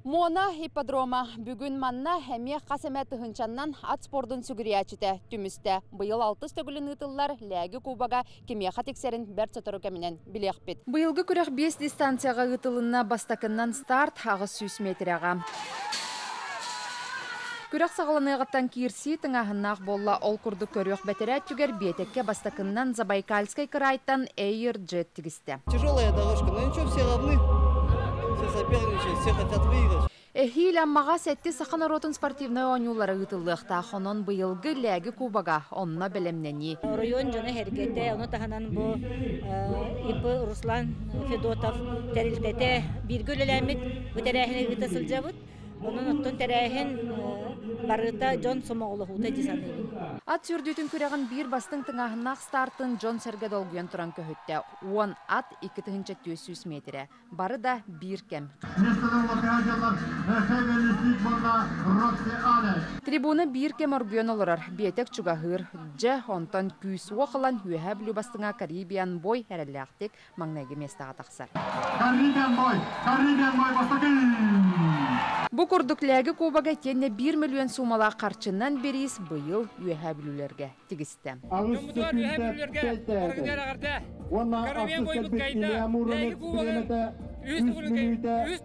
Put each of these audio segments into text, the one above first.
Муона ипподрома бүгүн манна эмиэ хас эмэ тыһыынчаннан ат спордун сүгүрүйээччитэ түмүстэ. Быйыл алтыс төгүлүн ыытыллар Лээги Кубога кимиэхэ тиксэрин бэрт сотору кэминэн билиэхпит. Быйылгы күрэх биэс дистанцияҕа ыытылынна, бастакыннан старт 800 метрэҕэ. Күрэх саҕаланыаҕыттан киирсии тыҥааһыннаах буолла. Ол курдук көрүөх бэтэрээ өттүгэр биэтэккэ бастакыннан Забайкальскай кыраайтан Air Jet тигистэ. Тяжелая дорожка, но ничего, все равны. Все соперничают, все хотят выиграть. Эһиил Аммаҕа сэттис саха норуотун спортивнай оонньуулара ыытыллыахтаах. Онон быйылгы Лээги Кубога онно бэлэмнэнии. Оройуон дьоно сэргэтэ, ону таһынан бу ИП Руслан Федотов тэрилтэтэ бииргэ үлэлээммит бу тэрээһини ыыта сылдьабыт. Онон оттон тэрээһин барыта дьон сомоҕолоһуута дии саныыбын. Ат сүүрдүүтүн күрэҕин биир бастыҥ тыҥааһыннаах стартын дьон-сэргэ долгуйан туран көһүттэ. 10 ат 2400 миэтэрэ. Бары да биир кэм. Трибуна биир кэм оргуйан олорор, биэтэк чугаһыыр. Дьэ, онтон күүс-уох ылан Үөһээ Бүлүү бастыҥа Карибиан Бой эрэллээхтик маҥнайгы миэстэҕэ тахсар. Карибиан Бой! Карибиан Бой бастакы! Бу курдук Лээги Кубога итиэннэ биир мөлүйүөн суумалаах харчынан бириис быйыл Үөһээ Бүлүүлэргэ тигистэ. Дьоммутугар Үөһээ Бүлүүлэргэ барыгытыгар эҕэрдэ! Карибиан Бойбут кыайда! Лээги Кубогын үһүс төгүлүн үһүс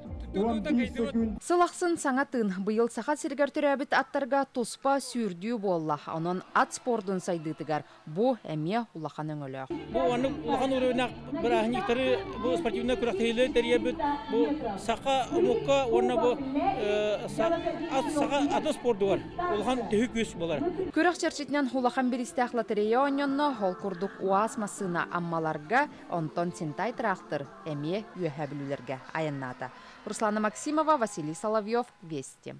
Сыл ахсын саҥа тыын. Быйыл Саха сиригэр төрөөбүт аттарга туспа сүүрдүү буолла. Онон ат спордун сайдыытыгар Бу эмиэ улахан өҥөлөөх. Бу оннук улахан уровеннаах бырааһынньыктары бу спортивнай күрэхтэһиилэри тэрийэбит. Бу саха омукка уонна бу саха аты спордугар улахан төһүү күүс буолар. Күрэх чэрчитинэн улахан бириистээх лотерея оонньонно, ол курдук УАЗ массыына Аммаларга, онтон Синтай тыраахтыр эмиэ Үөһээ Бүлүүлэргэ айаннаата. Руслана Максимова, Василий Соловьев, Вести.